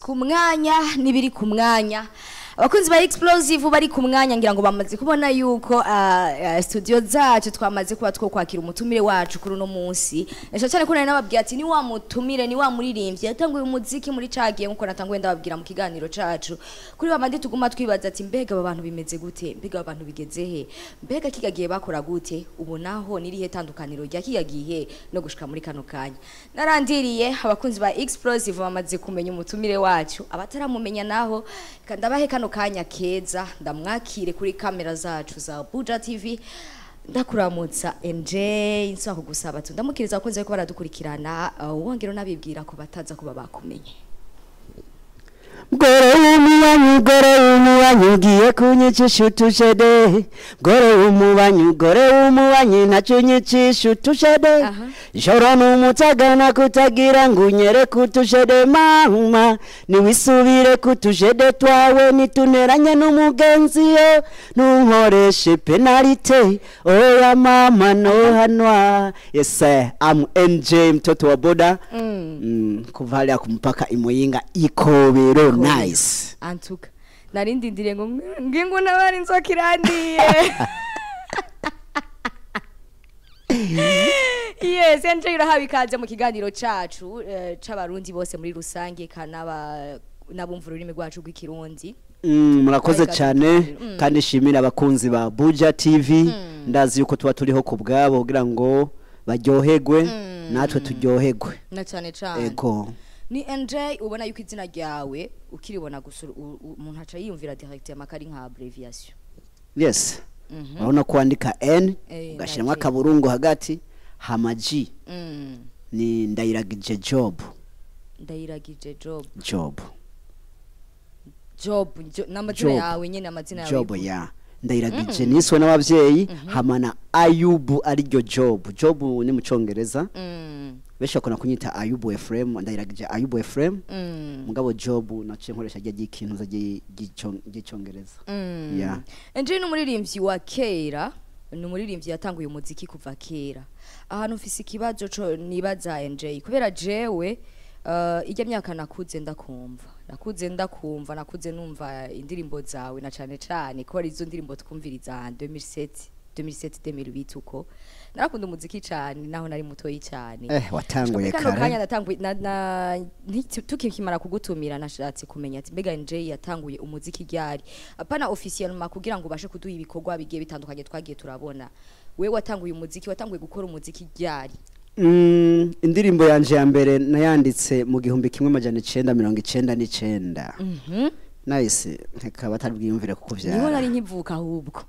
Ku mwanya n'ibiri ku mwanya, abakunzi ba Explosive bari ku mwanya, ngira ngo bamaze kubona yuko studio zacu twamaze kuba two kwakira umutumire wacu kuri uno munsi. Esha cyane ko nari nababwiye ati ni wa mutumire, ni wa muririmbyi yatanguye umuziki muri cagiye, nkuko natanguye ndababwira mu kiganiro cacu kuri babandi tuguma twibaza ati: "Mbega aba bantu bimeze gute? Mbega aba bantu bigeze he? Mbega kigagiye bakora gute? Ubu naho nirihe tandukaniro rya kigagiye no gushika muri kano kanya?" Narandiriye, abakunzi ba Explosive bamaze kumenya umutumire wacu. Abataramumenya naho, reka ndabahe kano kanya keza ndamwakire kuri kamera zacu za Buja TV. Ndakuramutsa NJ, nsaba kugusaba tu ndamukiriza abakunzi bariko baradukurikirana, wongera unabibwira ko bataza kuba bakumenye. Mugore w'umubanyi, mugore w'umubanyi, ugiye kunyicisha utushede. Mugore w'umubanyi, mugore w'umubanyi, ntacyo unyicisha utushede. Ijoro n'umutagana kutagira ngo unyere kutushede. Mama, niwisubire kutushede twawe, nituneranye n'umugenzi yo ntunkoreshe pénalité. Oya mama, nohanwa. Yes sir, I'm NJ, mtoto wa boda, kuva hariya ku mupaka imuyinga ikobero. Nice. Antuka narindindiriye ngo ngingo nabari inzoka irandiye. Yes, NJ, urahawe ikaze mu kiganiro cacu c'Abarundi bose muri rusange, kanaba nabumva ururimi rwacu rw'Ikirundi. Murakoze Ikaze. cyane, kandi shimira abakunzi ba Buja TV. Ndazi yuko tuba turiho ku bwabo kugira ngo baryoherwe, natwe turyoherwe. Na cane cane. Ego. Ni NJ, ubona yuko izina ryawe ukiribona gusa umuntu aca yiyumvira directement ko ari nka abbreviation. Yes, urabona ko wandika N, ugashyiramo na J. Akaburungu hagati, hama G ni Ndayiragije Job. Ndayiragije Job. Job. Job n'amazina Job. yawe nyene, amazina yawe. Job ya Ndayiragije niswe n'abavyeyi, hama na Ayubu ariryo Job. Job ni mu Congereza. Benshi bakunda kunyita Ayubu Ephraim, Ndayiragije Ayubu Ephraim. Mugabo Job naciye nkoresha rya ry'ikintu za ry'Icongereza. Yeah. NJ ni umuririmbyi wa kera, ni umuririmbyi yatanguye umuziki kuva kera. Ahantu mfise ikibazo co nibaza NJ, kubera jewe ijya myaka nakuze ndakumva, nakuze ndakumva, nakuze numva indirimbo zawe, na cane cane ko ari izo ndirimbo twumviriza 2007, 2007, 2008 uko. Narakunda umuziki cane naho nari mutoyi cane. Watanguye Kano kanya kare. natanguye na tukikimara kugutumira, nashatse kumenya ati mbega NJ yatanguye umuziki ryari? Apana officiellement, kugira ngo ubashe kuduha ibikorwa bigiye bitandukanye twagiye turabona. Wewe watanguye umuziki, watanguye gukora umuziki ryari? Indirimbo yanje ya mbere nayanditse mu 1999. Nice, nkeka batari bwiyumvire kuko Niho nari vyara. nkivuka ahubwo.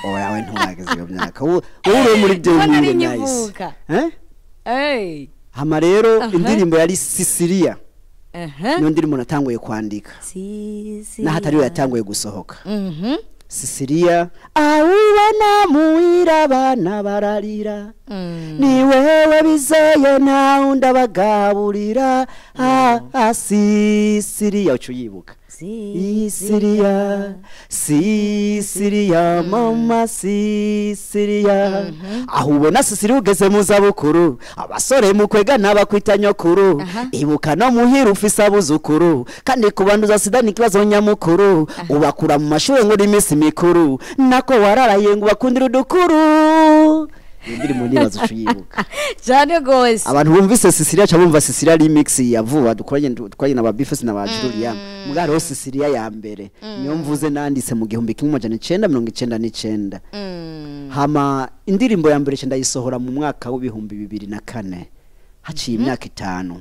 Oya, we ntiwageze iyo myaka. Wowe uri muri Niho nari 2000, nice. nkivuka. Eh? Hey. Hama rero indirimbo yari Sicilia. Niyo ndirimbo natanguye kwandika. Sicilia. Naho atariyo yatanguye gusohoka. Sicilia, awubona muhira abana bararira, ni wewe bizeye, nta wundi abagaburira. Ah, Sicilia, uca uyibuka. Sicilia, Sicilia, mama Sicilia. Aho ubona Sicilia ugeze mu zabukuru, abasore mukwega n'abakwita nyokuru. Ibuka no muhira ufise abuzukuru, kandi kubanduza sida ni ikibazo nyamukuru. Ubakura mu mashuri ngo iminsi mikuru, nako wararaye ngo bakundire udukuru. Iyo ndirimbo nibaza uca uyibuka. Cyane gose. Abantu bumvise Sicilia ca bumva Sicilia remix ya vuba dukoranye na ba Bifes na ba Julia. Mugabo hariho Sicilia ya mbere, niyo mvuze nanditse mu 1999. Hama indirimbo ya mbere ndayisohora mu mwaka w'2004, haciye imyaka 5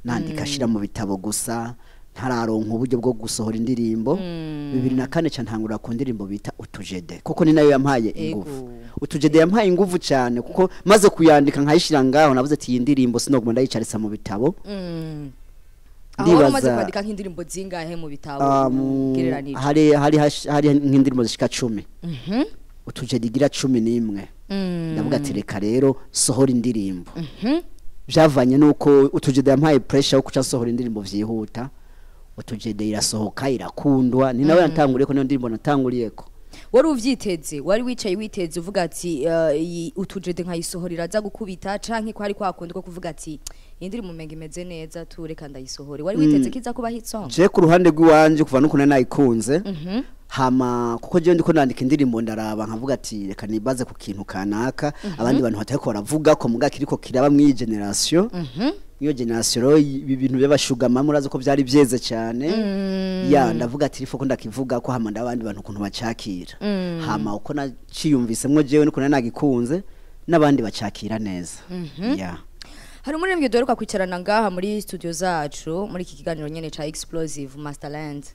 nandika ashira mu bitabo gusa, ntararonka uburyo bwo gusohora indirimbo. 2004 ca ntangura ku ndirimbo bita Utujede, kuko ni nayo yampaye ingufu. Utujede yampaye ingufu cyane, kuko maze kuyandika nkayishira ngaho, navuze ati iyi ndirimbo sinoguma ndayicaritsa mu bitabo. Aho wari umaze Ndibaza- kwandika nk'indirimbo zingahe mu bitabo ugereranije? Hari nk'indirimbo zishika 10. Utujede igira 11. Ndavuga ati reka rero sohora indirimbo. Byavanye nuko Utujede yampaye pressure yo kuca sohora indirimbo vyihuta. Utujede irasohoka, irakundwa, ni nawe natanguriye ko, niyo ndirimbo natanguriyeko. Wari uvyiteze, wari wicaye witeze uvuga ati iyi utujede nkayisohora aza gukubita, canke ko hari kwa kundi ko kuvuga ati iyi ndirimbo umenga imeze neza, tureka ndayisohore? Wari witeze ko iza kuba hit song? Je ku ruhande rw'iwanje, kuva n'ukuntu nari nayikunze, hama kuko jewe ndiko nandika indirimbo, ndaraba nkavuga ati reka nibaze ku kintu kanaka abandi bantu batariko baravuga ko muga kiriko kiraba mw'iyi generation. Iyo generation rero, ibi bintu by'abashugama murazi ko byari byeze cyane. Ya, ndavuga ati rifo ko ndakivuga ko, hama ndabandi bantu ukuntu bacakira, hama uko naciyumvisemwo jewe n'ukuntu nari nagikunze, n'abandi bacakira neza, ya. Hari umuririmbyi duheruka kwicarana ngaha muri studio zacu, muri iki kiganiro nyene ca Explosive, Masterland.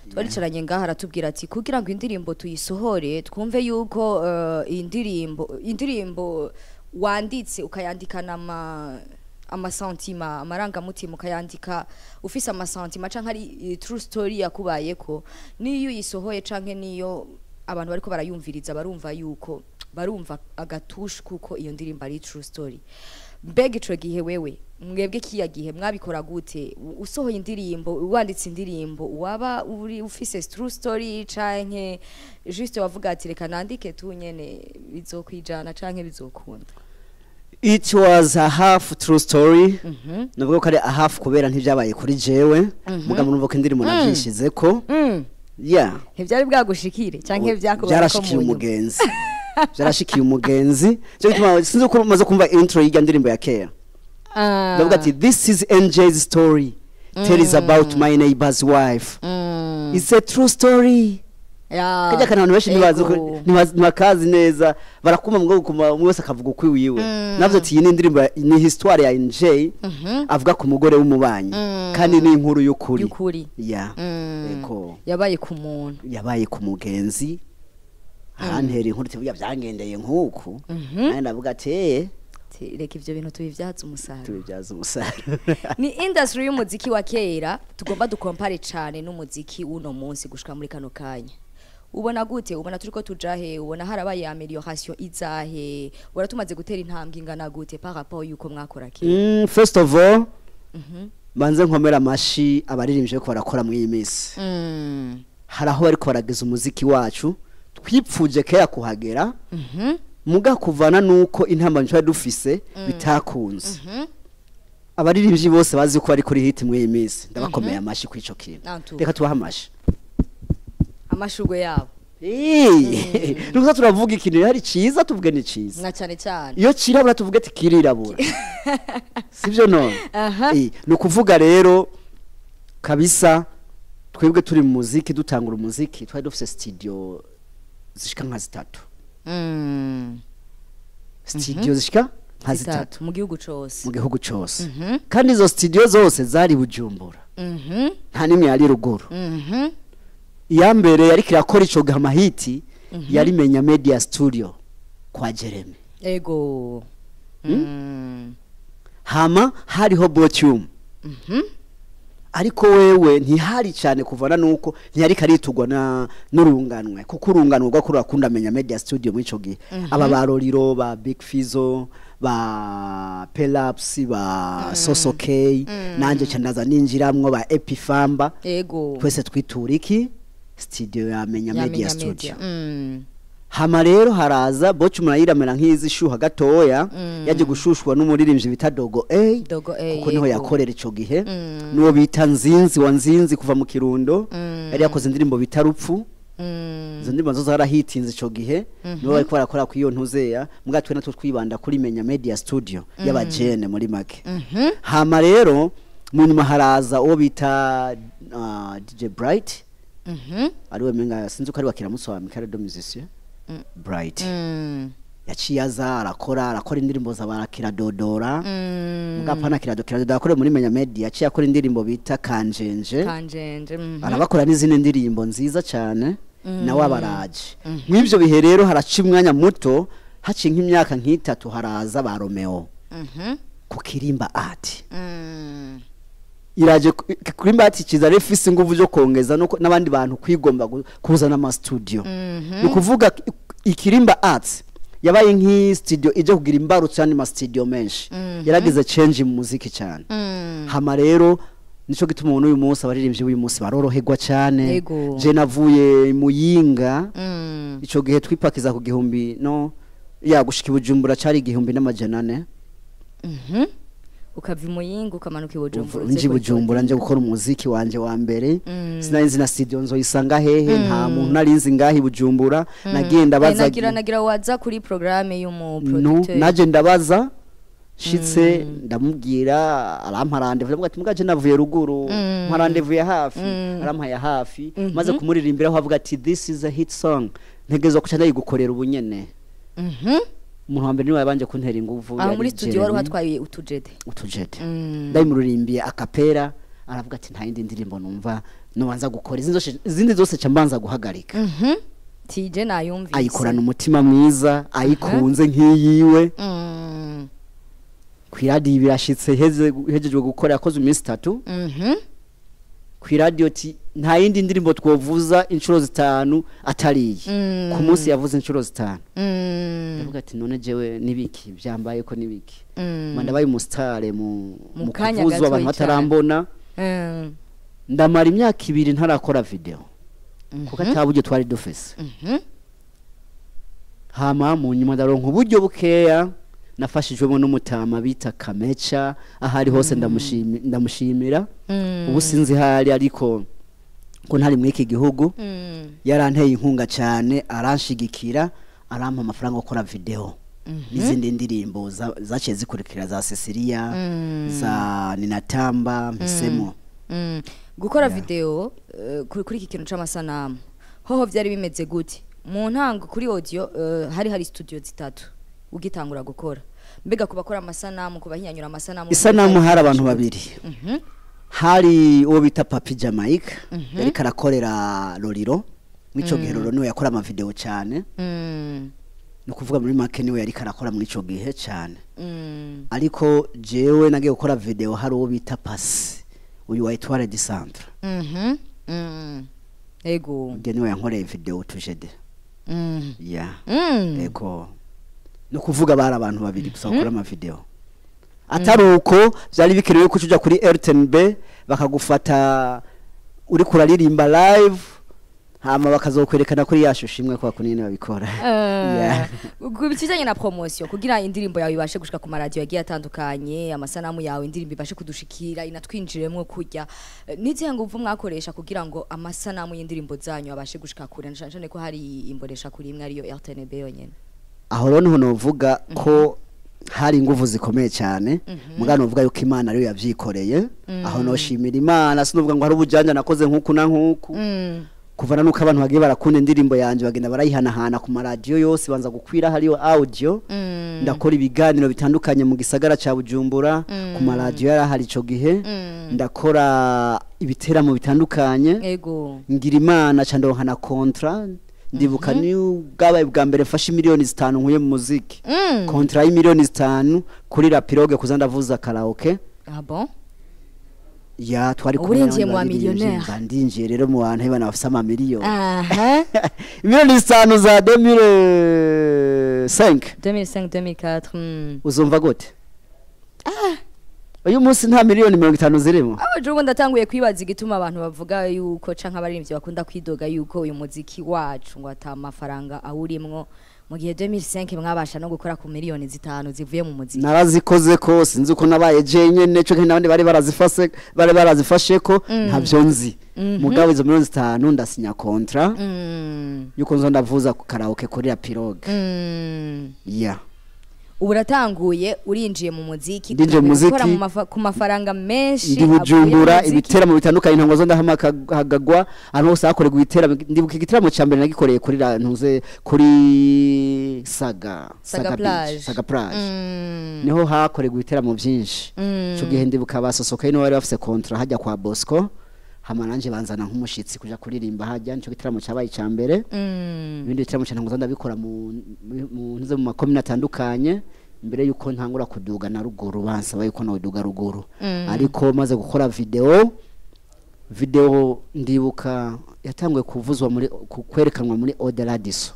Twaricaranye ngaha, aratubwira ati kugira ngo indirimbo tuyisohore twumve yuko indirimbo wanditse ukayandikana amasentiments, amarangamutima, ukayandika ufise amasentiments canke ari true story yakubayeko, niyo uyisohoye canke niyo abantu bariko barayumviriza barumva yuko barumva agatushu kuko iyo ndirimbo ari true story. Mbega ico gihe wewe, mwebwe kiya gihe mwabikora gute? Usohoye indirimbo, wanditse indirimbo, waba uri ufise true story canke juste wavuga ati reka nandike tu nyene bizokwijana canke bizokunda? It was a half true story. Navuga ko ari a half kubera ntibyabaye kuri jewe, mugabo numva ko indirimbo navyishizeko. Yeah. Ntivyari bwagushikire canke vyakubayeko Byarashikiye mu nyuma? umugenzi, byarashikiye umugenzi. Cyo gituma sinzi uko umaze kumva intro y'irya ndirimbo ya kera. Ndavuga ati "This is NJ's story, tell is about my neighbor's wife. It's a true story." Kajya kantu abantu benshi ntibazi ntibakazi neza, barakuma ngo kuma umwe wese akavuga uko iwiwe. Navyo ati iyi ni indirimbo ni histoire ya NJ avuga ku mugore w'umubanyi, kandi ni inkuru y'ukuri. Y'ukuri. Ya. Eko. Yabaye ku muntu. Yabaye ku mugenzi, arantera inkuru ati burya byangendeye nk'uku. Nanjye ndavuga ati Ati, reka ivyo bintu tubivyaze umusaruro. Tubibyaza umusaruro. Ni industry y'umuziki wa kera tugomba dukompare cane n'umuziki w'uno munsi gushika muri kano kanya. Ubona gute? Ubona turiko tuja he? Ubona harabaye amélioration izahe? Ubona tumaze gutera intambwe ingana gute par rapport yuko mwakora kera? First of all, banze nkomera amashi abaririmbyi bariko barakora muri iyi minsi. Hari aho bariko barageza umuziki wacu twipfuje kera kuhagera, muga kuvana nuko intambamyi twari dufise bitakunze. Abaririmbyi bose bazi ko bari kuri hit muri iyi minsi, ndabakomeye amashi kuri ico kintu. Nantu. Reka tubahe amashi. Amashurwe yabo. Nukuza turavuga ikintu hari ciza, tuvuge ni ciza. Na cane cane. Iyo cirabura tuvuge ati kirirabura, sivyo none? Aha. Ni ukuvuga rero kabisa, twebwe turi mu muziki, dutangura umuziki, twari dufise studio zishika nka zitatu. Studio zishika nka zitatu. Mu gihugu cose. Mu gihugu cose, kandi izo studio zose zari Bujumbura. Nta n'imwe yari ruguru. Iya mbere yariko irakora ico gihe amahiti yari Menya Media Studio kwa Jeremy. Ego. Hama hariho Botium, ariko wewe ntihari cyane kuvana nuko ntiyari karitugwa na n'urunganwe, kuko urunganwe rwakuru akunda Menya Media Studio muri ico gihe, aba ba Roriro, ba Big Fizzo, ba Pelaps, ba Soso K, nanje cyane ninjiramwo, ba Epifamba. Twese twitura iki studio ya Menya Ya Media Menya Studio. Media. Hama rero haraza Bochum, nayiramera nk'izi shuha gatoya. Yaje gushushwa n'umuririmbyi bita Dogo A. Dogo A. Kuko niho yakorera ico gihe. N'uwo bita Nzinzi wa Nzinzi kuva mu Kirundo, yari yakoze indirimbo bita Rupfu. Izo ndirimbo zo zarahitinze ico gihe, nibo bariko barakora ku iyo ntuzeya, muga twe natwo twibanda kuri Menya Media Studio y'abajene muri make. Hama rero mu nyuma haraza uwo bita DJ Bright, ariwe menga sinzi ko ari wakiramutso wa Michael do musicien Bright. Yaciye aza arakora indirimbo za barakira dodora. Mugapana kirado kirado akore muri Menya Media, yaciye akora indirimbo bita Kanjenje. Kanjenje. Arabakora n'izindi ndirimbo nziza cyane, nawe abaraje. Mw'ivyo bihe rero haraca umwanya muto, haciye nk'imyaka nk'itatu, haraza ba Romeo ku Kirimba Art. Iraje Kirimba Art kiza rero ifise inguvu zo kongeza no n'abandi bantu kwigomba kuzana ama studio. Ni ukuvuga Ikirimba Arts yabaye nk'i studio ije kugira imbarutso y'andi ma studio menshi. Yaragize change mu muziki cyane. Hama rero Nico gituma uyu munsi abaririmbyi b'uyu munsi baroroherwa cyane. Yego. Je navuye Muyinga, ico gihe twipakiza ku 1000 no ya gushika i Bujumbura cari 1400. Ukava i Muyinga ukamanuka i Bujumbura. Nje i Bujumbura nje gukora umuziki wanje wa mbere. Sinari nzi na studio nzoyisanga hehe, nta muntu nari nzi ngaho i Bujumbura. Nagiye ndabaza, nagira waza kuri programme y'umu no producteur. Naje ndabaza, shitse ndamubwira, arampa rendez-vous. Ndamubwira ati mugaje navuye ruguru, mpa rendez-vous ya hafi. Arampa ya hafi, maze kumuririmbiraho avuga ati "This is a hit song, ntegerezwa kuca ndayigukorera ubunyene." Umuntu wa mbere niwe yabanje kuntera inguvu. Aho Yari muri studio wari Jeremy. uhatwaye utujede. Utujede. Ndayimuririmbiye a cappella, aravuga ati "Nta yindi ndirimbo numva nobanza gukora, izindi zose ca mbanza guhagarika." Tije nayumvise. Ayikorana umutima mwiza, ayikunze nk'iyiwe. Kw'iradiyo birashitse, hejejwe gukora, yakoze iminsi 3. Kw'iradiyo ti "Nta yindi ndirimbo twovuza inshuro 5 atariye." Ku munsi yavuze inshuro 5. Ndavuga ati "None jewe nibiki byambaye ko nibiki?" Mba ndabaye umusitare mu Mu mu kanya kuvuzwa abantu gatoyi batarambona. Ndamara imyaka 2 ntarakora video kuko ata buryo twari dufise. Hama mu nyuma ndaronka uburyo bukeya nafashijwemo n'umutama bita Kameca, ahari hose ndamushimira. Ubu sinzi hari, ariko ko ntari muri iki gihugu, yaranteye inkunga cyane, aranshigikira, arampa amafaranga yo gukora video n'izindi ndirimbo zaciye zikurikira, za Cecilia, za Ninatamba mpisemo. Gukora video, kuri iki kintu c'amasanamu hoho vyari bimeze gute mu ntango? Kuri audio, hari studio zitatu ugitangura gukora. Mbega ku bakora amasanamu, kubahinyanyura amasanamu? Isanamu hari abantu babiri. Hari uwo bita Papi Jamaica, yariko arakorera Loriro mw'ico gihe. Loriro niwe yakora amavideo cyane. Ni ukuvuga muri make niwe yariko arakora muri ico gihe cyane. Ariko jewe nagiye gukora video, hari uwo bita Pasi, uyu wa Etoile du Centre. Ego. Nge niwe yankoreye video tujede. Yeah. Ego, ni ukuvuga bari abantu babiri gusa bakora amavideo. Atari uko vyari bikenewe ko uja kuri RTNB bakagufata uri kuraririmba live, hama bakazokwerekana kuri ya shusho imwe kwa kunini babikora. Yeah. Ku bijanye na promotion, kugira indirimbo yawe ibashe gushika ku maradiyo yagiye atandukanye, amasanamu yawe, indirimbo ibashe kudushikira, inatwinjiremwo kurya, n'izihe nguvu mwakoresha kugira ngo amasanamu y'indirimbo zanyu abashe gushika kure, na cane cane ko hari imbonesha kuri imwe ariyo RTNB yonyene? Aho rero niho novuga ko hari inguvu zikomeye cyane. Mugabo novuga yuko Imana ariyo yavyikoreye. Aho noshimira Imana, sinovuga ngo hari ubujanja nakoze nkuku na nkuku. Kuvana nuko abantu bagiye barakunda indirimbo yanje, bagenda barayihanahana ku maradiyo yose, banza gukwira hariyo audio. Ndakora ibiganiro bitandukanye mu gisagara ca Bujumbura ku maradiyo yarahari ico gihe. Ndakora ibiteramo bitandukanye. Ngira Imana ca ndonka na contrat. Ndibuka ni bwabaye bwa mbere mfashe miliyoni 5 nkuye mu muziki. Contrat y'5 miliyoni kuri La Pirogue, kuza ndavuza karaoke. Ah bon? Ya, twari Ubu kumwe urinjiye mu ba n'abandi baririmbyi. millionnaire. Mba ndinjiye rero mu bantu bana bafise amamiliyoni. 5 miliyoni za 2005. 2005, 2004. Uzumva gute uyu munsi nta miliyoni 50 zirimo? Aho ubu ndatanguye kwibaza igituma abantu bavuga yuko, canke abaririmbyi bakunda kwidoga yuko uyu muziki wacu ngo ata mafaranga awurimwo, mu gihe 2005 mwabasha no gukora ku 5 miliyoni zivuye mu muziki. Narazikoze ko sinzi uko nabaye jenyene, cyo n'abandi bari barazifase, bari barazifashe ko ntavyo nzi. Mugabo izo 5 miliyoni ndasinya contrat yuko nzo ndavuza ku karaoke kuri La Pirogue. Yeah. Ubu uratanguye, urinjiye mu muziki. Ndinjiye mu utanguye gukora muziki. Ku mafaranga menshi Ndi avuye mu Bujumbura, muziki. ibiteramo bitandukanye, ntango zo ndahamagagwa ahantu hose hakorerwa ibiteramo. Ndibuka igiteramo cya mbere nagikoreye kuri ntuze kuri Saga. Saga Beach, Plage. Saga Plage. Niho hakorerwa ibiteramo byinshi. Ico gihe ndibuka basosokaye nibo bari bafise contrat hajya kwa Bosco, hama nanje banzana nk'umushitsi kuja kuririmba hajya. Nico gitaramo cyabaye icya mbere. Ibindi bitaramo cyane ngo ndabikora mu ntuze mu makomine atandukanye mbere yuko ntangura kuduga na ruguru, bansaba yuko noduga ruguru. Ariko maze gukora video, ndibuka yatanguye kuvuzwa muri kwerekanwa muri Odeladiso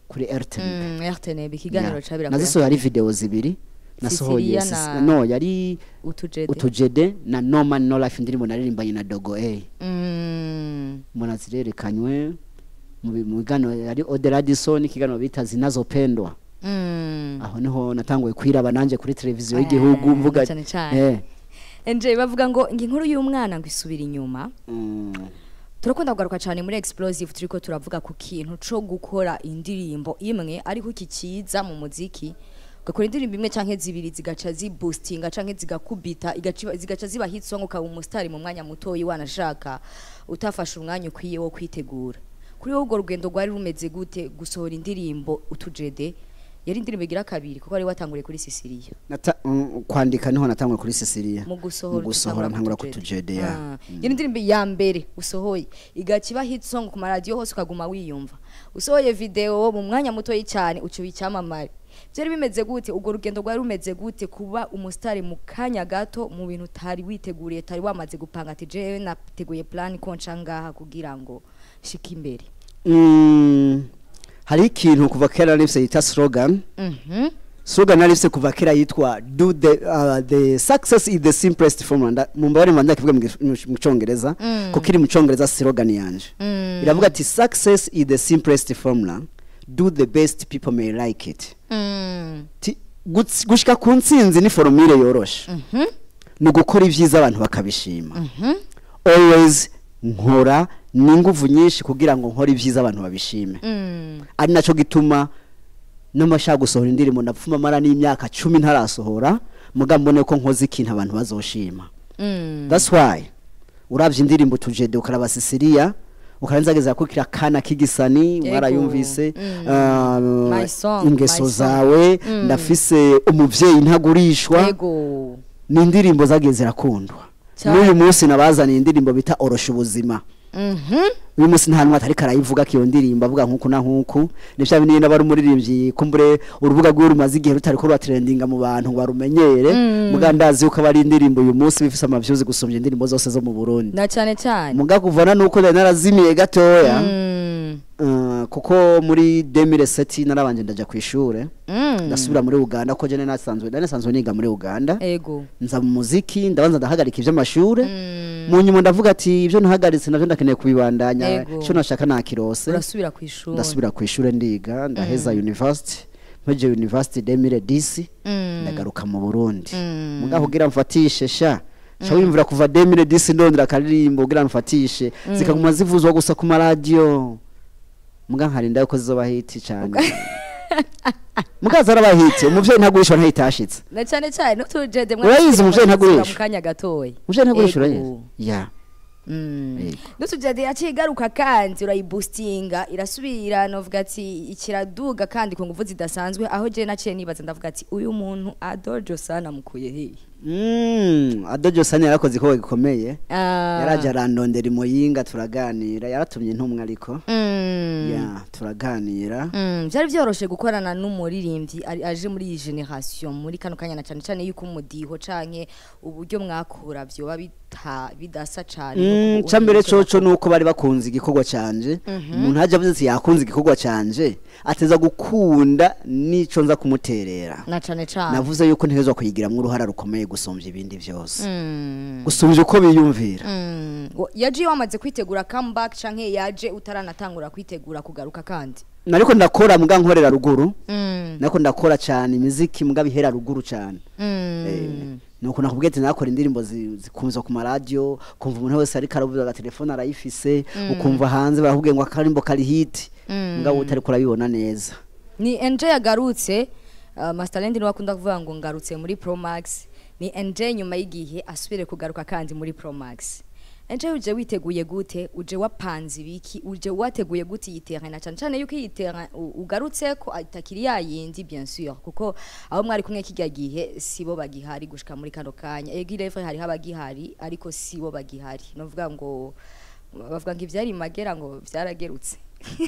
kuri RTNB. RTNB, ikiganiro cabira. Nazisohoye ari video zibiri. Nasohoye Sicilia na no, yari Utujede. Utujede na No Man No Life, indirimbo naririmbanye na Dogo A. Mbona zirerekanywe mu biganiro, yari Ode Radisson, ikiganiro bita Zinazopendwa. Aho niho natanguye kwiraba nanje kuri televiziyo y'igihugu, mvuga Cane cane. NJ, bavuga ngo inkuru y'umwana ngo isubira inyuma. Turakunda kugaruka cyane muri Explosive, turiko turavuga ku kintu co gukora indirimbo imwe, ariko iki kiza mu muziki, ugakora indirimbo imwe canke zibiri, zigaca ziboostinga canke zigakubita, zigaca ziba hit song, ukaba umustar mu mwanya mutoyi, wanashaka utafashe umwanya ukwiye wo kwitegura. Kuri wowe, urwo rugendo rwari rumeze gute, gusohora indirimbo Utujede? Yari indirimbo igira kabiri, kuko wari watanguriye kuri Sicilia. Kwandika niho natanguye kuri Sicilia. Mu gusohora Mu gusohora utangura ntangura Kutujede. Kutujede, ya. Ah, iyo ndirimbo ya mbere usohoye igaca iba hit song ku maradiyo hose, ukaguma wiyumva, usohoye video mu mwanya mutoyi cyane uca uba icyamamare. Byari bimeze gute? Urwo rugendo rwari rumeze gute, kuba umusitari mu kanya gato, mu bintu utari witeguriye, utari wamaze gupanga ati jewe nateguye plan ko nca ngaha kugira ngo shike imbere? Hari ikintu kuva kera narifise yita slogan. Slogan narifise kuva kera yitwa "Do the success is the simplest formula." Mumbabare mbanza kivuga mu Congereza, kuko iri mu Congereza slogan yanje. Iravuga ati: "Success is the simplest formula. Do the best, people may like it." Gushika ku ntsinzi ni formule yoroshe. Ni ugukora ibyiza, abantu bakabishima. Always nkora n'inguvu nyinshi kugira ngo nkore ibyiza, abantu babishime. Ari naco gituma n'amashaka gusohora indirimbo ndapfuma mara n'imyaka 10 ntarasohora, muga mbone ko nkoze ikintu abantu bazoshima. That's why uravye indirimbo Tujede, ukaraba Sicilia, ukaranzageza kukira kana kigisani, mwarayumvise. My song, Ingeso my song. zawe, ndafise umuvyeyi ntagurishwa. Ni indirimbo zagiye zirakundwa. N'uyu munsi nabazaniye indirimbo bita Orosha Ubuzima. Uyu munsi nta numwe atariko arayivuga ko iyo ndirimbo, avuga nkuku na nkuku. Ni vya bindi n'abari umuririmbyi, kumbure urubuga rwiwe rumaze igihe rutariko ruratrendinga mu bantu ngo barumenyere. Muga ndazi yuko aba ari indirimbo uyu munsi bifise amavyuzi gusumbya indirimbo zose zo mu Burundi. Na cane cane. Muga kuvana nuko nari narazimiye gatoya, kuko muri 2007 narabanje ndaja kw'ishure, ndasubira muri Uganda, ko jene nasanzwe niga muri Uganda. Nza mu muziki, ndabanza ndahagarika ivy'amashure. Mu nyuma ndavuga ati ibyo nahagaritse navyo ndakeneye kubibandanya. Ico nashaka nakirose. Urasubira kw'ishuri. Ndasubira kw'ishure, ndiga, ndaheza university. Mpeje university 2010, ndagaruka mu Burundi. Mugaho kugira mfatishe sha sha wimvira kuva 2010 ndondera akaririmbo kugira mfatishe, zikaguma zivuzwa gusa ku maradiyo, muga nkarinda yuko zizoba hit cyane. Muga zaraba hit, Umuvyeyi Ntagurishwa ntayitashitse. Na cane cane n'Utujede. Urayizi, Umuvyeyi Ntagurisha? Mu kanya gatoya. Umuvyeyi Ntagurisha, Ego. urayizi ya? Yego. N'Utujede yaciye igaruka kandi urayiboostinga, irasubira, novuga ati ikiraduga kandi ku nguvu zidasanzwe, aho je naciye nibaza, ndavuga ati uyu muntu Adojo sana mukuye hehe? Adojo Sani yarakoze igikorwa gikomeye. Yaraje arandondera imuyinga, turaganira, yaratumye intumwa ariko. Ya, turaganira. Byari byoroshe gukorana n'umuririmbyi aje muri iyi generation muri kano kanya, na cane cane yuko umudiho canke uburyo mwakura vyoba bidasa cane nuko Cambere ubu coco nuko bari bakunze igikorwa canje. Umuntu haje avuze ati yakunze igikorwa canje, ateza gukunda nico nza kumuterera. Na cane cane. Navuze yuko ntegerezwa kuyigiramwo uruhara rukomeye gusumbya ibindi vyose, gusumbya uko biyumvira. Yaje wamaze kwitegura comeback canke yaje utaranatangura kwitegura kugaruka kandi? Nariko ndakora, mbwa nkorera ruguru. Nariko ndakora cyane imiziki, mbwa bihera ruguru cyane. Nuko nakubwiye ati nakora indirimbo zikunzwe ku maradiyo, kumva umuntu wese ariko aravuga, agatelefone arayifise, ukumva hanze barakubwiye ngo akarimbo kari hit, mbwa wowe utariko urabibona neza. Ni NJ yagarutse. Masterland niwe akunda kuvuga ngo ngarutse muri Pro Max. Ni NJ nyuma y'igihe asubire kugaruka kandi muri Pro Max. NJ, uje witeguye gute? Uje wapanze ibiki? Uje wateguye gute iyi terrain, na cyane cyane yuko iyi terrain ugarutse ko atakiri yayindi, bien sûr, kuko abo mwari kumwe kijya gihe sibo bagihari gushika muri kano kanya. Ego, irevre hariho abagihari, ariko sibo bagihari. Novuga ngo bavuga ngo ivyari magera ngo vyaragerutse.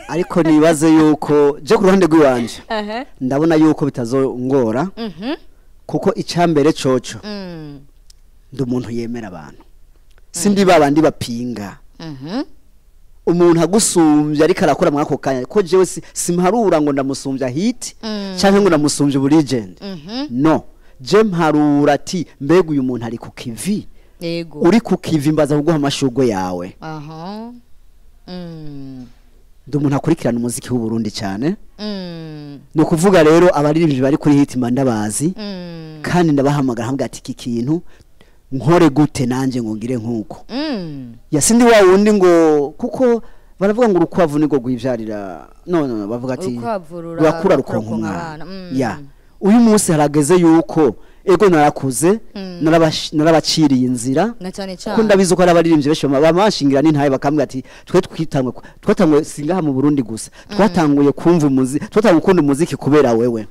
Ariko nibaze yuko je ku ruhande rw'iwanje ndabona yuko bitazongora, kuko icambere coco ndi umuntu yemera abantu, sindi babandi bapinga. Umuntu agusumbya ariko arakora muri ako kanya, ko jewe simharura ngo ndamusumbya hit canke ngo ndamusumbya ubu legend. No, Je mparura ati mbega uyu muntu ari ku kivi. Yego. Uri ku kivi mbaza kuguha amashurwe yawe. Aha. Ndi umuntu akurikirana umuziki w'u Burundi cyane. Ni ukuvuga rero abaririmbyi bari kuri hit mba ndabazi, kandi ndabahamagara nkabwira ati iki kintu nkore gute nanje ngo ngire nkuko. Ya sindi wa wundi ngo kuko baravuga ngo urukwavu niko rwivyarira. No no no, bavuga ati Urukwavu rurakura rukonka rukonka umwana. abana. Ya uyu munsi harageze yuko ego narakuze, narabaciriye inzira Na cyane kuko cyane. ndabizi ko hari abaririmbyi benshi bamashingira n'intaye bakambwira ati twe twitangwe twatanguye singaha mu Burundi gusa, twatanguye kumva umuziki, twatanguye gukunda umuziki kubera wewe.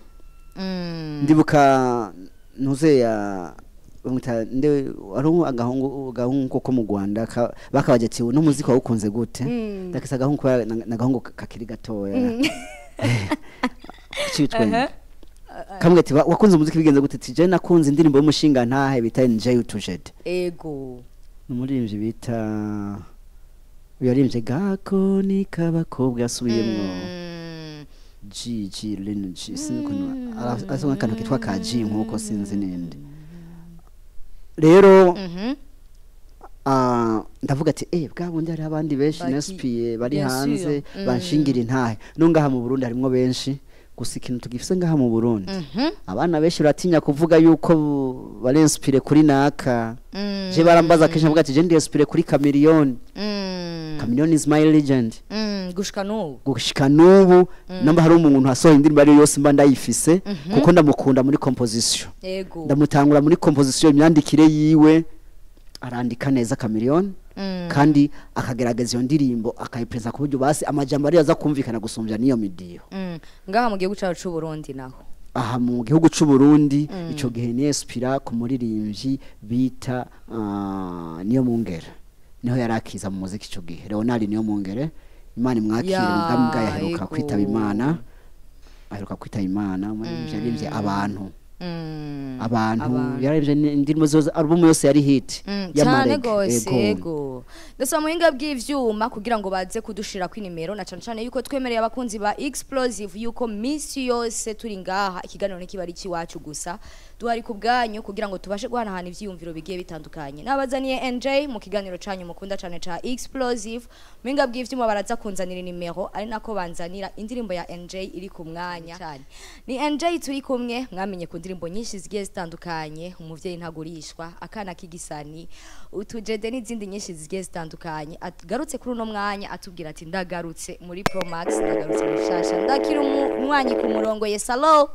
Ndibuka ntuze ya bamwita nde, ari agahungu ko mu Rwanda bakabaje ati uno muziki wawukunze gute? Ndakisa agahungu kubera nagahungu kakiri gatoya citwe kamwe ati wakunze umuziki bigenze gute? Ati je nakunze indirimbo y'umushinga ntahe bita NJ Utujede. Ego. Umuririmbyi bita yaririmbye gako ni kabakobwa yasubiyemwo G G Lin G, sinzi ukuntu asa akantu kitwa ka G nkuko sinzi ninde rero. Ndavuga ati bwa bundi hari abandi benshi nesipiye bari Bien sûr. hanze banshingira intahe, no ngaha mu Burundi harimwo benshi. Gusa ikintu tugifise ngaha mu Burundi, abana benshi baratinya kuvuga yuko bari inspire kuri naka. Je barambaza kenshi, ndavuga ati je ndi inspire kuri Chameleone. Chameleone is my legend. Gushika n'ubu. Gushika n'ubu namba hari umuntu asohoye indirimbo ariyo yose mba ndayifise, kuko ndamukunda muri composition. Ego. Ndamutangura muri composition, imyandikire yiwe, arandika neza Chameleone, kandi akagerageza iyo ndirimbo akayipreza ku buryo basi amajambo ariyo aza kumvikana gusumbya n'iyo midiyo. Ngaha mu gihugu cyacu c'u Burundi naho? Aha mu gihugu c'u Burundi ico gihe ni Espira ku muririmbyi bita niyo mungere, niho yarakiza mu muziki ico gihe, Leonard niyo mungere, Imana imwakire mu bwami bwayo, aheruka kwitaba Imana, aheruka kwitaba Imana. Umuririmbyi yaririmbye abantu, abantu Abantu. yaririmbye indirimbo zose, album yose yari hit Cyane y'amarege. gose. Ego. Ego, ndasaba muhinga bw'ivyuma kugira ngo baze kudushira ku nimero, na cane cane yuko twemereye abakunzi ba Explosive yuko misi yose turi ngaha ikiganiro ntikiba ari iwacu gusa, duhari ku bwanyu kugira ngo tubashe guhanahana ivyiyumviro bigiye bitandukanye. Nabazaniye NJ mu kiganiro canyu mukunda cane ca Explosive. Muhinga bw'ivyuma baraza kunzanira nimero, ari nako banzanira indirimbo ya NJ iri ku mwanya. Ni NJ turi kumwe, mwamenye ku ndirimbo nyinshi zigiye zitandukanye, umuvyeyi ntagurishwa, akana k'igisani, utujede n'izindi nyinshi zigiye zitandukanye. Agarutse kuri uno mwanya atubwira ati ndagarutse muri Pro Max, ndagarutse mushasha. Ndakira umwanyi ku murongo. Yes, hello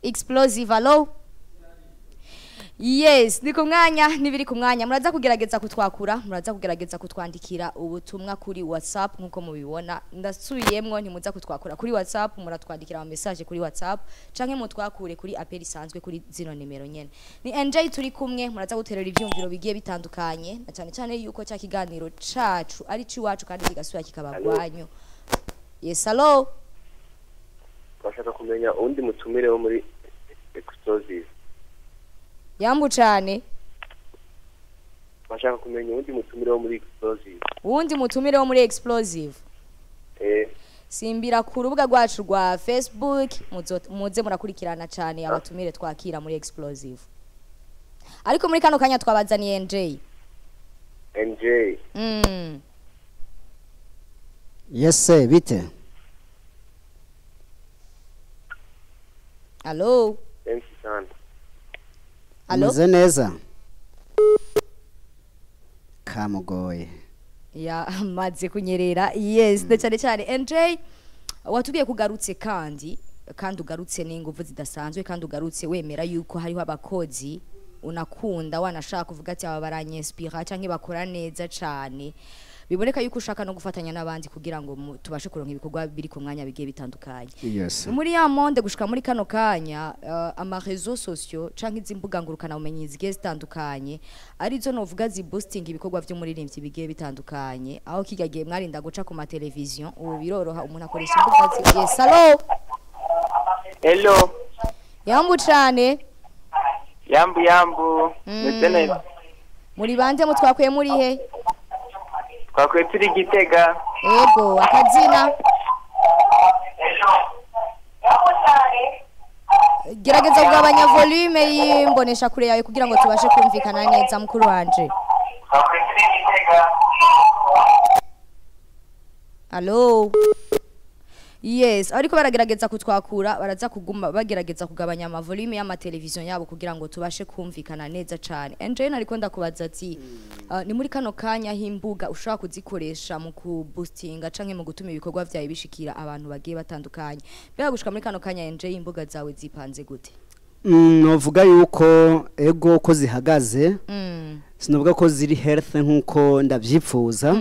Explosive, hello. Yes, ni ku mwanya n'ibiri ku mwanya. Muraza kugerageza kutwakura, muraza kugerageza kutwandikira ubutumwa kuri WhatsApp nkuko mubibona. Ndasubiyemwo, ntimuza kutwakura kuri WhatsApp, muratwandikira ama message kuri WhatsApp canke mutwakure kuri appel isanzwe kuri zino nimero nyene. Ni NJ turi kumwe, muraza guterera ivyumviro bigiye bitandukanye, na cyane cyane yuko cya kiganiro cacu ari ciwacu kandi kigasubira kikabagwanyu. Yes, hello. Bashaka kumenya uwundi mutumire wo muri Explosive. Yambu cane. Bashaka kumenya uwundi mutumire wo muri Explosive. Uwundi mutumire wo muri Explosive? Eh. Simbira ku rubuga rwacu rwa Facebook, muze murakurikirana cyane abatumire twakira muri Explosive. Ariko muri kano kanya twabazaniye NJ. NJ. Yes sir, bite? Allo? MC sana. Allo? Umeze neza kamugoye? Ya maze kunyerera. Yes, mm. Cyane cyane NJ watubwiye kugarutse, kandi ugarutse n'inguvu zidasanzwe, kandi ugarutse wemera yuko hariho abakozi unakunda, wanashaka kuvuga ati aba baranyinspira canke bakora neza cane, biboneka yuko ushaka no gufatanya n'abandi kugira ngo tubashe kuronka ibikorwa biri ku mwanya bigiye bitandukanye. Yes. Muri ya monde gushika muri kano kanya, ama réseaux sociaux canke izi mbuga ngurukana bumenyi zigiye zitandukanye arizo novuga zi boosting ibikorwa vy'umuririmbyi bigiye bitandukanye, aho kirya gihe mwarinda guca ku ma television, ubu biroroha, umuntu akoresha imbuga yes, hello. Hello. Yambu cane. Yambu yambu. Meze neza. Muri bande, mutwakuye muri he? Twakuye turi Gitega. Ego, akazina? Gerageza kugabanya volume y'imbonesha kure yawe kugira ngo tubashe kumvikana neza, mukuru wanje. Allo. Yes, ariko baragerageza kutwakura, baraza kuguma bagerageza kugabanya ama volume y'ama television yabo kugira ngo tubashe kumvikana neza cyane. NJ, nariko ndakubaza ati ni muri kano kanya h'imbuga ushobora kuzikoresha mu kuboostinga canke mu gutuma ibikorwa vyawe bishikira abantu bagiye batandukanye. Mbega gushika muri kano kanya, NJ, imbuga zawe zipanze gute? Novuga yuko ego ko zihagaze, sinovuga ko ziri health nkuko ndavyipfuza,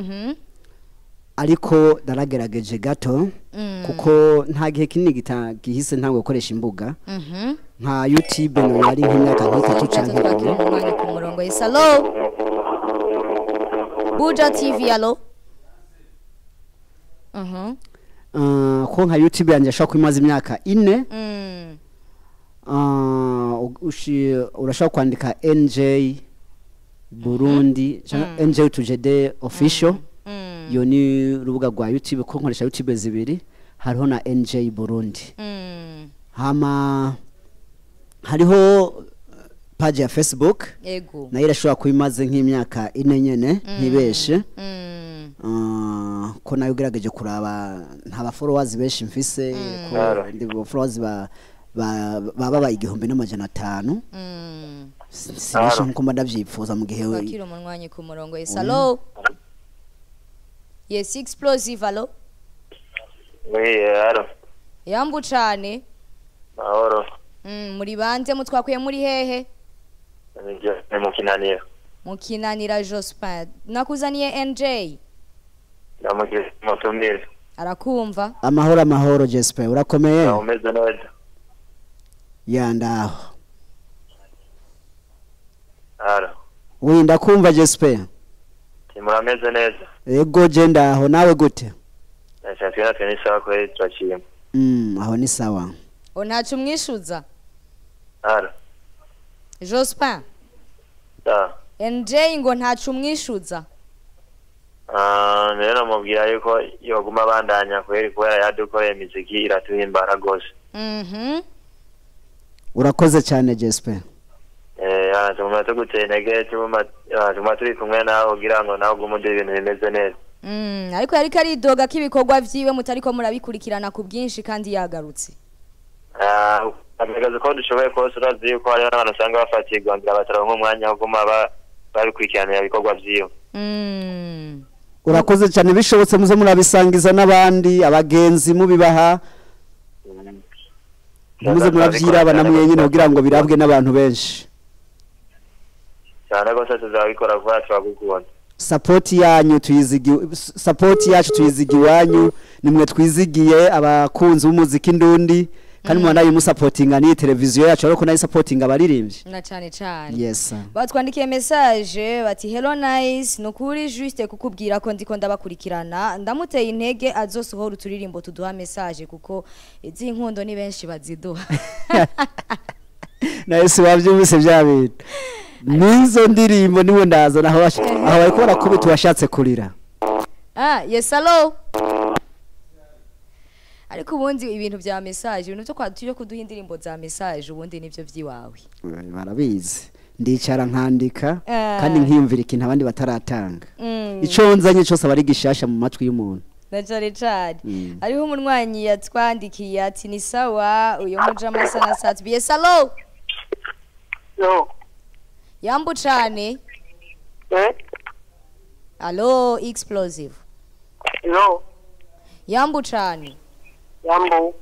ariko naragerageje gato, kuko nta gihe kinini gihise ntabwo gukoresha imbuga nka YouTube, no yari nk'imyaka nk'itatu Gato canke twakira ibiri. Umwanya ku murongo. Yes, allo. Buja TV, allo. Ko nka YouTube yanjye ashobora kuba imaze imyaka 4. Urashobora kwandika NJ Burundi canke NJ Tujede Official. Iyo ni urubuga rwa YouTube, ko nkoresha YouTube zibiri, hariho na NJ Burundi. Hama hariho page ya Facebook, nayo irashobora kuba imaze nk'imyaka 4 nyene, ntibeshe. Ko nayo ugerageje kuraba nta ba followers benshi mfise, ko ndi ba followers ba baba 1500. Si benshi nkuko mba ndavyifuza mu gihe. Twakira umunywanyi ku murongo. Yes, allo. Yes, Explosive, allo. Oui, allo. Yambu cane. Mahoro. Muri bande, mutwakuye muri hehe? Ni mu Kinanira. Mukinanira, Jospin. Nakuzaniye NJ. Ndamukize mutumire. Arakumva. Amahoro, amahoro, Jesper, urakomeye? Umeze neza? Ya, ndaho. Allo. Oui, ndakumva, Jesper. Murameze neza? Ego, je ndaho, nawe gute? Natwe natwe ni sawa kweli, turashima. Aho ni sawa. O, ntaco umwishuza? Allo. Jospin. Da. NJ ngo ntaco umwishuza. Ah, rero namubwira yuko yoguma abandanya kweli, kubera yadukoreye imiziki iratuhimbara rwose. Urakoze cyane, Jesper. Eh, tuguma tuguteye intege, tuguma turi kumwe nawe kugira ngo nawe ugume uduha ibintu bimeze neza. Ariko yariko aridoga ko ibikorwa vyiwe mutariko murabikurikirana ku bwinshi kandi yagarutse. Ah, agaragaza uko dushoboye kose. Urazi yuko hariho n'abantu usanga bafatirwa ngira bataronka umwanya wo kuguma babikurikiranira ibikorwa vyiwe. Urakoze cyane. Bishobotse muze murabisangiza n'abandi, abagenzi, mubibaha, muze muravyiraba namwe nyine kugira ngo birabwe n'abantu benshi. Cyane rwose, tuzabikora kuba turagukunda. Support yanyu tuyizigi, support yacu tuyizigi iwanyu, nimwe twizigiye, abakunzi b'umuziki ndundi, kandi mubandanye musapotinga n'iyi televiziyo yacu, ariko nayo sapotinga abaririmbyi. Na cane cane. Yes, sir. Batwandikiye message bati: "Hello nice, nukuri juste kukubwira ko ndiko ndabakurikirana, ndamuteye intege azosohora uturirimbo tuduha message, kuko izi nkundo ni benshi baziduha." Nawe si wabyumvise bya bintu n'izo ndirimbo niwe ndaza aho aho bariko barakubita washatse kurira. Ah, yes, allo. Ariko ubundi ibintu vya message, ibintu byo kwa byo kuduha indirimbo za message, ubundi nivyo vyiwawe. Barabizi, ndicara nkandika kandi nkiyumvira ikintu abandi bataratanga. Ico nzanye cyose aba ari gishasha mu matwi y'umuntu. Na cane cane. Hariho umunywanyi yatwandikiye ati ni sawa uyo mujama sana sat. Yes, allo. Yo. Yambu cane. Eh? Allo, Explosive. Yo. Yambu cane. Yambo.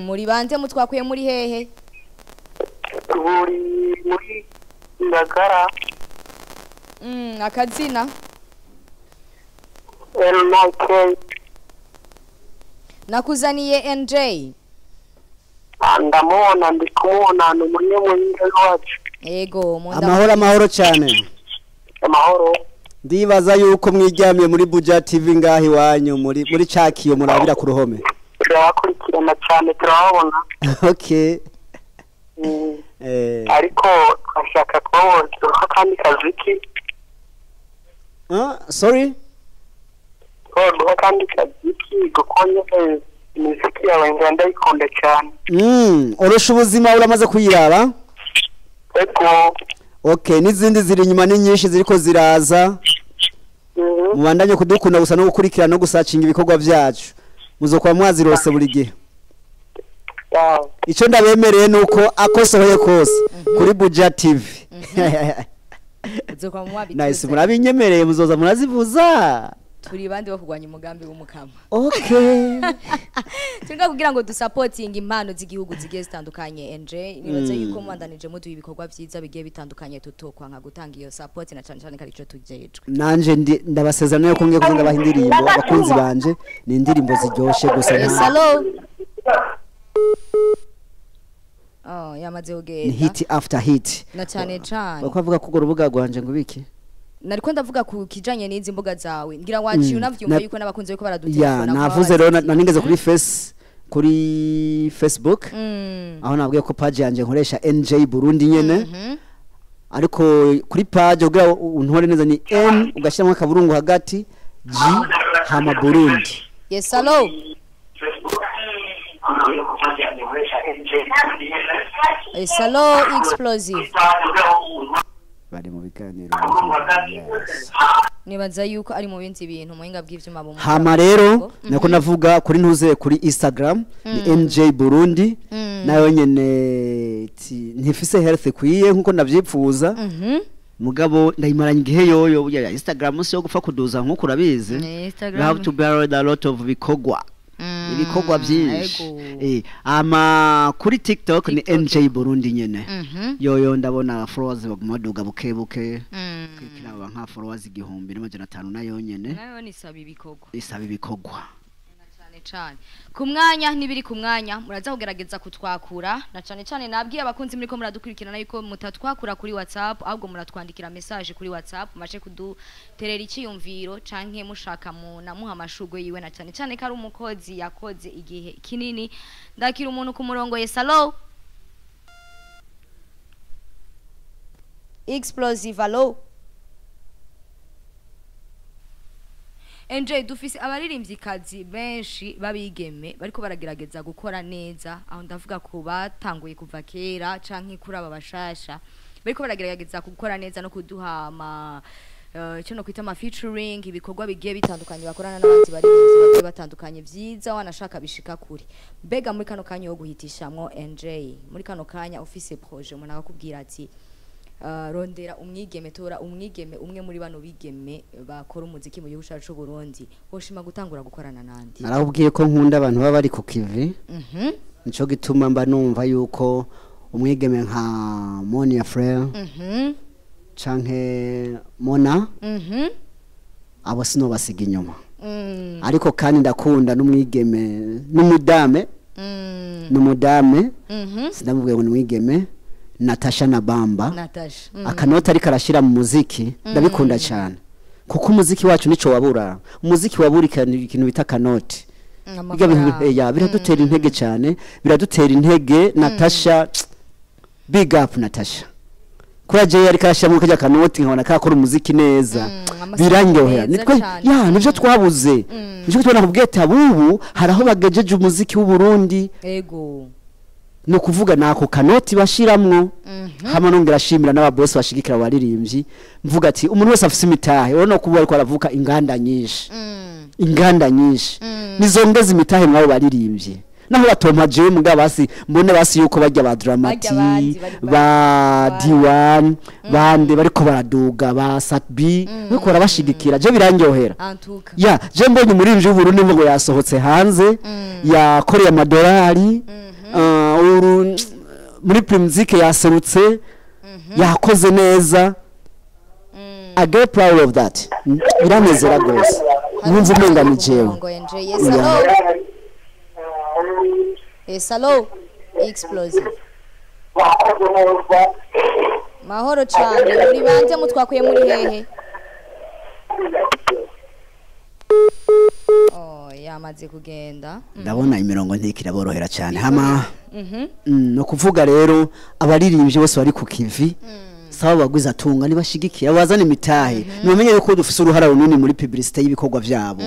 Muri bande, mutwakuye muri hehe? Turi muri Ngagara. Akazina? L9K. Nakuzaniye NJ. Ndamubona, ndi kumubona, ni umunyamuhinga wacu. Ego munda. Amahoro, amahoro cyane. Amahoro. Ndibaza yuko mwiryamiye muri Buja TV ngaho iwanyu muri cakiyo murabira ku ruhome. Turabakurikirana cyane, turababona. Okay. Ariko twashaka kubabona akandi kaziki. Ah, sorry. Twaduha akandi kaziki kuko nyine Imiziki yawe ndayikunda cyane. Orosha ubuzima uramaze kuyiraba? Ego. Okay, n'izindi ziri inyuma ni nyinshi ziriko ziraza. Mubandanye kudukunda gusa no gukurikirana no gusacinga ibikorwa byacu. Muzokuba mwazirose buri gihe. Wow. Icyo ndabemereye nuko akosohoye kose kuri Buja TV. Uzokuba mwabituze. Nice, murabinyemereye muzoza murazivuza. Turi bande bo kurwanya umugambi w'umukama. Okay. Turinga kugira ngo dusapotinge impano z'igihugu zigiye zitandukanye. NJ nibaze yuko mubandanije muduha ibikorwa vyiza bigiye bitandukanye tutokwanka gutanga iyo support na cane cane karico tujejwe. Nanje ndabasezerana yuko ngiye kuza ndabaha indirimbo abakunzi banje, ni indirimbo ziryoshe gusa. Yes, hello. Oh, yamaze kugenda. Ni hit after hit. Na cane cane. Bako avuga ko urubuga rwanje ngo biki? Nariko ndavuga ku kijanye n'izi mbuga zawe. Ngira waciye unavyumva yuko n'abakunzi beko baradutelefona. Ya, navuze rero nanigeze kuri face kuri Facebook. Aho nabwiye ko page yanje nkoresha NJ Burundi nyene. Ariko kuri page ugira untore neza ni N ugashiramo akaburungu hagati G hama Burundi. Yes, hello. Yes, hello Explosive. Bari mu biganiro. Yes. Nibaza yuko ari mu bindi bintu muhinga bw'ivyuma bo. Hama rero nako navuga kuri ntuze kuri Instagram ni NJ Burundi, nayo nyene ntifise health kwiye nkuko ndavyipfuza. Mugabo ndayimaranye igihe yoyo ya Instagram si yo gupfa kuduza nkuko urabizi. You have to bury a lot of bikogwa. Ibikorwa byinshi. Ama kuri TikTok ni NJ Burundi nyene. Yoyo ndabona followers baguma baduga buke buke. Kiraba nka followers 1500 nayo nyene. Nayo nisaba ibikorwa. Isaba ibikorwa. Cyane cyane. Ku mwanya nibiri ku mwanya muraza kugerageza kutwakura na cyane cyane nabwiye abakunzi muri ko muradukurikirana yuko mutatwakura kuri WhatsApp ahubwo muratwandikira message kuri WhatsApp mace kuduterera ikiyumviro canke mushaka mu namuha amashugwe yiwe na cyane cyane ko ari umukozi yakoze igihe kinini. Ndakira umuntu ku murongo. Yes, hello. Explosive, hello. NJ dufise abaririmvyikazi benshi babigeme bariko baragerageza gukora neza, aho ndavuga ko batanguye kuva kera canke kuri aba bashasha bariko baragerageza gukora neza no kuduha ama cyo no kwita ama featuring, ibikorwa bigiye bitandukanye bakorana n'abandi baririmbyi bagiye batandukanye vyiza wanashaka bishika kure. Mbega muri kano kanya yo guhitishamwo NJ, muri kano kanya office projet umuntu akakubwira ati rondera umwigeme, tora umwigeme umwe muri bano bigeme bakora umuziki mu gihugu cyacu Burundi, woshima gutangura gukorana nandi? Narabwiye ko nkunda abantu baba bari ku kivi. Nico gituma mba numva yuko umwigeme nka Monia Frere canke Mona abo sino basiga inyuma. Ariko kandi ndakunda n'umwigeme n'umudame n'umudame sinamubwiye ngo n'umwigeme Natasha na Bamba. Natasha. Akanota ariko arashira mu muziki ndabikunda cyane. Kuko umuziki wacu nico wabura. Umuziki wabura ikintu bita kanoti. Ya biradutera intege cyane, biradutera intege. Natasha, big up Natasha. Kuri je ariko arashira mu kajya kanoti nkabona kakora umuziki neza. Birandyohera. Nitwe ya nivyo twabuze. Nico tubona kubweta abubu haraho bagejeje umuziki w'u Burundi. Ego. No kuvuga nako kanoti bashiramwo. Hama nongera ashimira n'aba boss bashigikira abaririmbyi, mvuga ati umuntu wese afise imitahe, urabona ko ariko aravuka inganda nyinshi. Inganda nyinshi nizongeza imitahe mwabo baririmbyi. Naho batompa jewe mugabo basi mbone basi yuko bajya ba Dramati ba D1 bande bariko baraduga ba Satbi bariko barabashigikira, je birandyohera. Ya je mbonye umuririmbyi w'u Burundi ngo yasohotse hanze yakoreye amadolari muri Primusic yaserutse yakoze neza. I get proud of that. Biranezera gose. Numva umenga ni jewe. Yes, hello. Explosive. Mahoro cyane. Muri banje mutwakuye muri hehe? Oh, yamaze kugenda. Ndabona imirongo ntikiraborohera cyane. Hama no kuvuga rero abaririmbyi bose bari ku kivi saba bagwiza tunga nibashigikiye abazana imitahe, nibamenye yuko dufise uruhara runini muri publicité y'ibikorwa vyabo.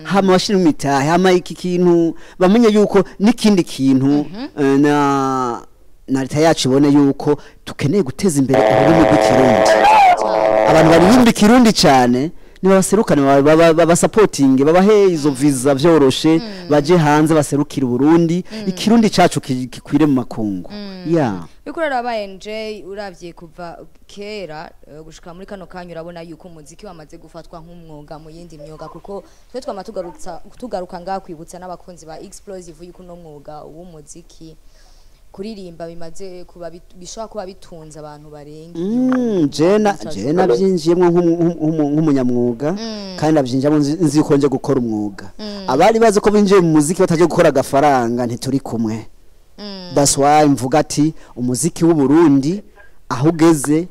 Hama bashire mu mitahe, hama iki kintu bamenye yuko n'ikindi kintu na leta yacu ibone yuko tukeneye guteza imbere ururimi rw'Ikirundi. Abantu baririmba Ikirundi cyane nibabaserukane, babasapotinge, babahe izo visa vyoroshe, baje hanze baserukire Burundi, Ikirundi cacu kikwire mu makungu ya. Yuko uraraba NJ, uravye kuva kera gushika muri kano kanya, urabona yuko umuziki wamaze gufatwa nk'umwuga mu yindi myuga, kuko twe twama tugaruka ngaha kwibutsa n'abakunzi ba Explosive yuko uno mwuga w'umuziki, kuririmba, bimaze kuba bishobora kuba bitunze abantu barenga 1000. Je navyinjiyemwo nk'umunyamwuga, kandi navyinjiyemwo nzi yuko nje gukora umwuga. Abari bazi ko binjiye mu muziki bataje gukora agafaranga, ntituri kumwe. That's why mvuga ati umuziki w'u Burundi aho ugeze,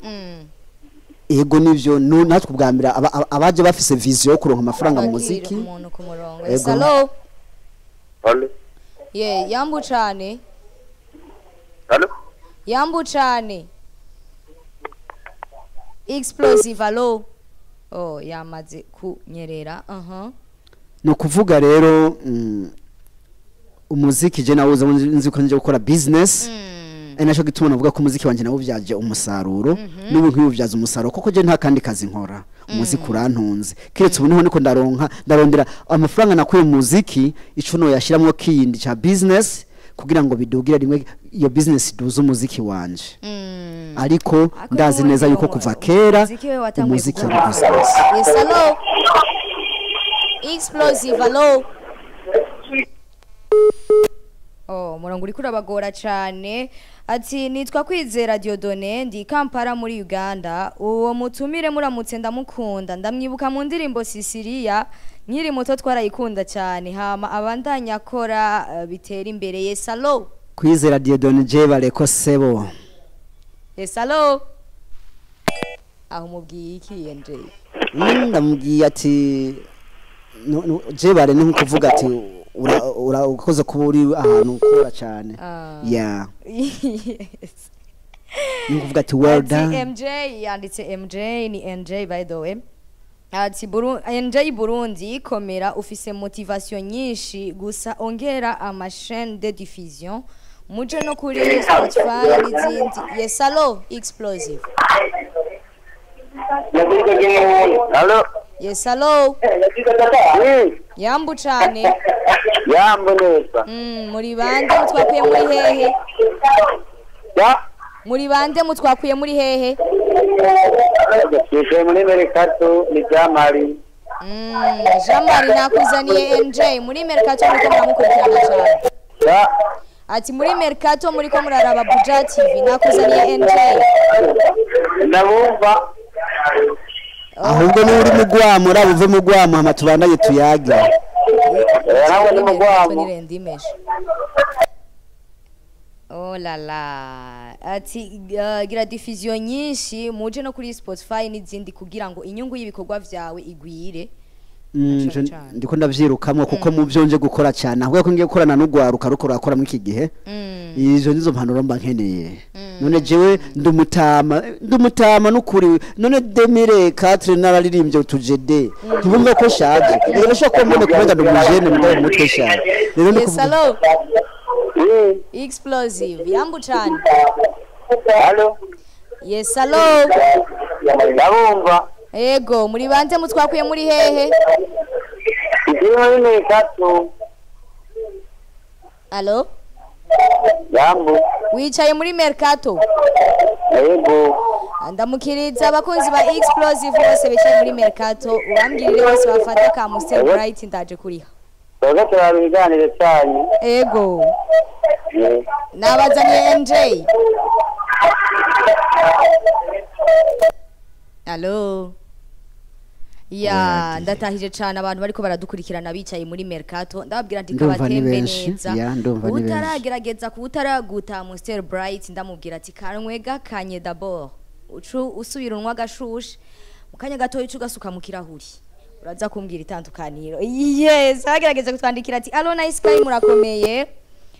ego nivyo, natwe ubwa mbere abaje bafise vision yo kuronka amafaranga mu Kwakira muziki. Umuntu ku murongo. Ego. Hello. Allo. Ye, yambu cane. Allo. Yambu cane. Explosive, allo. Oh, yamaze kunyerera. Ni ukuvuga rero, umuziki je nawuza nzi ko nje gukora business, ari naco gituma navuga ko umuziki wanje nawuvyaje umusaruro, n'ubu nkiwuvyaza umusaruro, kuko je nta kandi kazi nkora, umuziki urantunze. Kiretse ubu niho niko ndaronka, ndarondera amafaranga nakuye mu muziki, ico no yashiramwo kindi ca business kugira ngo bidugire rimwe, iyo business iduze umuziki wanje. Ariko Ariko ndazi n'ubundi neza yuko kuva kera umuziki we watanguye umuziki gukora. ari business. Yes, hello. Explosive, hello. Oh, murongo uriko urabagora cane. Ati nitwa Kwizera Diodone, ndi Kampala muri Uganda. Uwo mutumire muramutse, ndamukunda, ndamwibuka mu ndirimbo Sisilia nkiri muto, twarayikunda cyane. Hama abandanya akora, bitera imbere. Yes, hello. Kwizera Diodone, je bareko sebo. Yes, hello. Aho mubwiye iki NJ? Ndamubwiye ati je bare ni nko kuvuga ati ukoze kuba uri ahantu ukora cyane. Yeah. Yes. Ni kuvuga ati well Ati done. MJ yanditse, MJ ni NJ by the way. Ati NJ Burundi, komera, ufise motivation nyinshi, gusa ongera ama chaîne de diffusion, muje no kuri Spotify n'izindi. Yes, hello, Explosive. Allo. Yes, hello. Yambu cane. Yambo neza. Muri bande, mutwakuye muri hehe? Ya. Muri bande, mutwakuye muri hehe? Twicaye muri Mercato, ni Jamari. Jean Marie, nakuzaniye NJ muri Mercato, muriko muramukurikirana cyane. Ya. Ati muri Mercato muriko muraraba Buja TV, nakuzaniye NJ. Ndabumva. Ahubwo niba uri mu gwamo, uraba uve mu gwamo, hama tubandanye tuyage. Nawe ni mu gwamo. Nirendimeshe. Oh la la. Ati gira diffusion nyinshi, muje no kuri Spotify n'izindi kugira ngo inyungu y'ibikorwa vyawe igwire. Cane cane. Ndiko ndavyirukamwo, kuko mu byo nje gukora cyane, ahubwo ko ngiye gukorana n'ugwaruka ruko rurakora muri iki gihe, izo nizo mpanuro mba nkeneye. None jewe ndumutama, ndumutama n'ukuri. None 2004 nararirimbye utujede, ntibumve ko shaje. Rero bashobora kuba mbone kumenga ndi umujene, mugabo mu mutwe shaje. Rero ndi Yes, kuvuga hello. Explosive. Yambu cane. Allo. Yes, hello. Ndabumva. Ego, muri bande, mutwakuye muri hehe? Ndi muri Mercato. Allo? Yambo. Wicaye muri Mercato. Yego. Ndamukiriza abakunzi ba Explosive bose bicaye muri Mercato, ubambwirire bose bafata ka Mr Bright, ndaje kuriha. Twebwe turaba ibiganiro cyanyu. Ego. Nabazaniye MJ. Allo. Ya, ndatahije cyane abantu bariko baradukurikirana bicaye muri Mercato. Ndababwira nti Ndumva ni kabatembe benshi. neza. Ya, ndumva ni benshi. Utaragerageza kuwutaraguta Mr Bright, ndamubwira ati kanwe gakanye d'abord. Ucu usubira unwa gashushe. Mu kanya gatoya ucu ugasuka mu kirahuri. Uraza kumbwira itandukaniro. Yes, agerageza kutwandikira ati allo Nice Sky, murakomeye.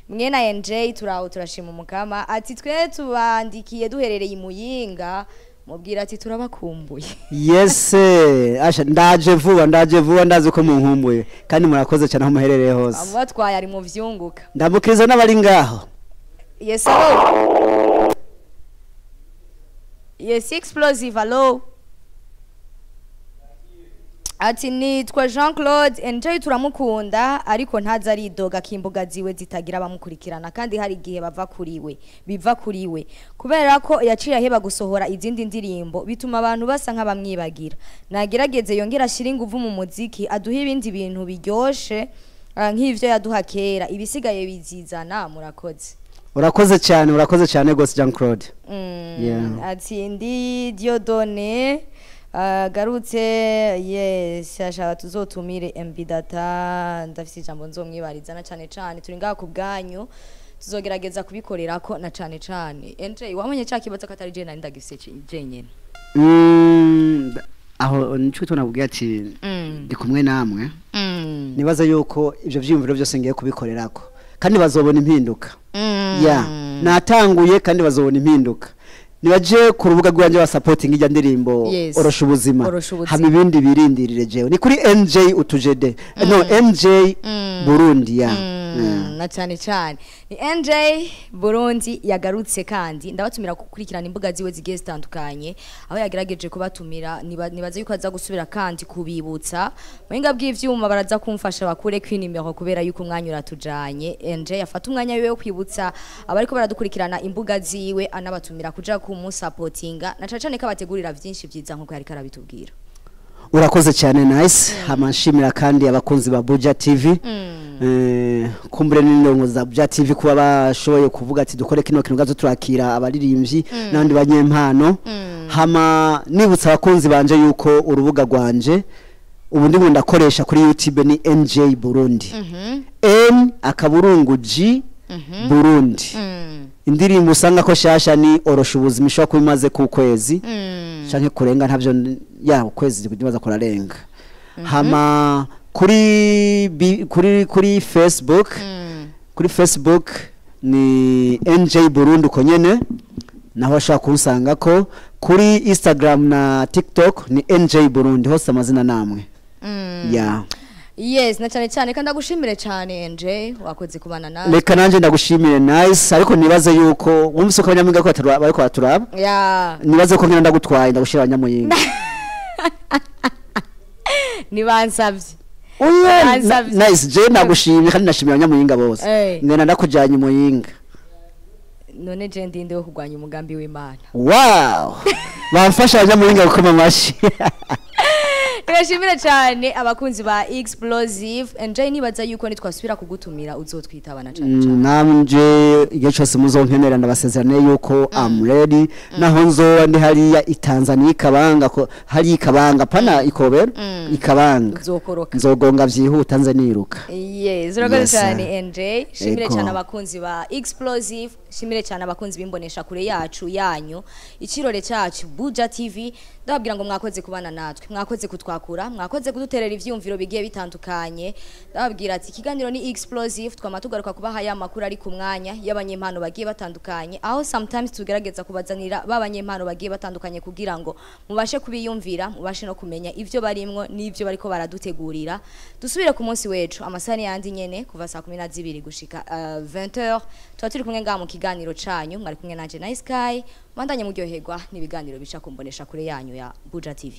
Mwe na NJ? Turaho, turashima umukama. Ati twe tubandikiye duherereye i Muyinga. Mubwira ati turabakumbuye. Yes, asha ndaje vuba, ndaje vuba, ndazi ko munkumbuye kandi murakoze cyane aho muherereye hose. Amubatwaye ari mu vyunguka. Ndamukiriza n'abari ngaho. Yes, hello. Yes, Explosive, hello. Ati nitwa Jean Claude Enjoy, turamukunda ariko ntaza aridoga kimbuga ziwe zitagira abamukurikirana, kandi hari igihe bava kuriwe biva kuriwe kubera ko yaciye aheba gusohora izindi ndirimbo, bituma abantu basa nk'abamwibagira. Nagerageze yongera ashira inguvu mu muziki, aduhe ibindi bintu biryoshe nk'ivyo yaduha kera, ibisigaye bizizana. Murakoze. Urakoze cyane, urakoze cyane gose Jean Claude. Ati ndi Diodone garutse. Yes, ashaka tuzotumire MB Data, ndafise ijambo nzomwibariza na cane cane turi ngaha ku bwanyu, tuzogerageza kubikorerako na cane cane. NJ, wamenye ca kibazo ko atari je nari ndagifise jenyene? Aho nico tunabwiye ati ndi kumwe namwe. Nibaza yuko ivyo vyiyumviro byose ngiye kubikorerako kandi bazobona impinduka. Ya, natanguye kandi bazobona impinduka. Nibaje ku rubuga rwanje wa supporting ijya ndirimbo. Orosha ubuzima. Orosha ubuzima. Hama ibindi birindirire jewe ni kuri NJ utujede, no NJ Burundi ya. Na cyane cyane ni NJ Burundi yagarutse, kandi ndabatumira gukurikirana imbuga ziwe zigiye zitandukanye aho yagerageje kubatumira. Nibaza yuko aza gusubira kandi kubibutsa muhinga bw'ivyuma, baraza kumfasha bakure kwinimero kubera yuko umwanya uratujanye. NJ yafata umwanya wiwe wo kwibutsa abariko baradukurikirana imbuga ziwe, anabatumira kuja kumusapotinga na cane cane ko abategurira vyinshi vyiza nkuko yariko arabitubwira. Urakoze cyane Nice. Hama nshimira kandi abakunzi ba Buja TV, kumbure n'indongo za Buja TV kuba bashoboye kuvuga ati dukore kino kintu gazo turakira abaririmbyi n'abandi banyempano. Hama nibutsa abakunzi banje yuko urubuga rwanje ubu ndimo ndakoresha kuri YouTube ni NJ Burundi, N akaburungu G Burundi. Indirimbo usanga ko shasha ni Orosha ubuzima, ishobora kuba imaze ku kwezi canke kurenga, ntavyo ya ukwezi ndibaza kurarenga. Hama kuri Facebook, kuri Facebook ni NJ Burundi uko nyene, naho ashobora kunsanga ko kuri Instagram na TikTok ni NJ Burundi, hose amazina namwe ya. Yes, na cyane cyane kandi ndagushimire cyane NJ, wakoze kubana nawe. Reka nanje ndagushimire Nice, ariko nibaze yuko wumvise ko abanyamuyinga ko bariko baraturaba. Nibaze ko ngenda ndagutwaye, ndagushira abanyamuyinga. Nibansavye. Oya. Bansavye. Nice, je ndagushimye kandi ndashimira abanyamuyinga bose. Ngenda ndakujanye muyinga. None je ndinde wo kurwanya umugambi w'Imana? Wow, bamfasha abanyamuyinga gukoma amashi. Turashimira cyane abakunzi ba Explosive. NJ, nibaza yuko nitwasubira kugutumira uzotwitabana cyane cyane. Nanje igihe cyose muzonkenera ndabasezerane yuko am ready, naho nzoba ndi hariya i Tanzania ikabanga ko hari ikabanga pana ikobero ikabanga. Uzokoroka. Nzogonga vyihuta nze niruka. Yes, urakoze Yes, cyane NJ. Shimire Ego. cyane abakunzi ba Explosive, shimire cyane abakunzi bimbonesha kure yacu yanyu, ikirore cyacu Buja TV. Ndababwira ngo mwakoze kubana natwe, mwakoze kutwakura, mwakoze kuduterera ivyumviro bigiye bitandukanye. Ndababwira ati ikiganiro ni Explosive, twama tugaruka kubaha ya makuru ari ku mwanya y'abanyempano bagiye batandukanye, aho sometimes tugerageza kubazanira b'abanyempano bagiye batandukanye kugira ngo mubashe kubiyumvira, mubashe no kumenya ivyo barimwo n'ivyo bariko baradutegurira. Dusubire ku munsi w'ejo amasaha yandi nyene kuva saa 12 gushika 20h, tuba turi kumwe ngaha mu kiganiro canyu. Mwari kumwe nanje Nice Sky, mandanye muryoherwa n'ibiganiro bica kumbonesha kure yanyu ya Buja TV.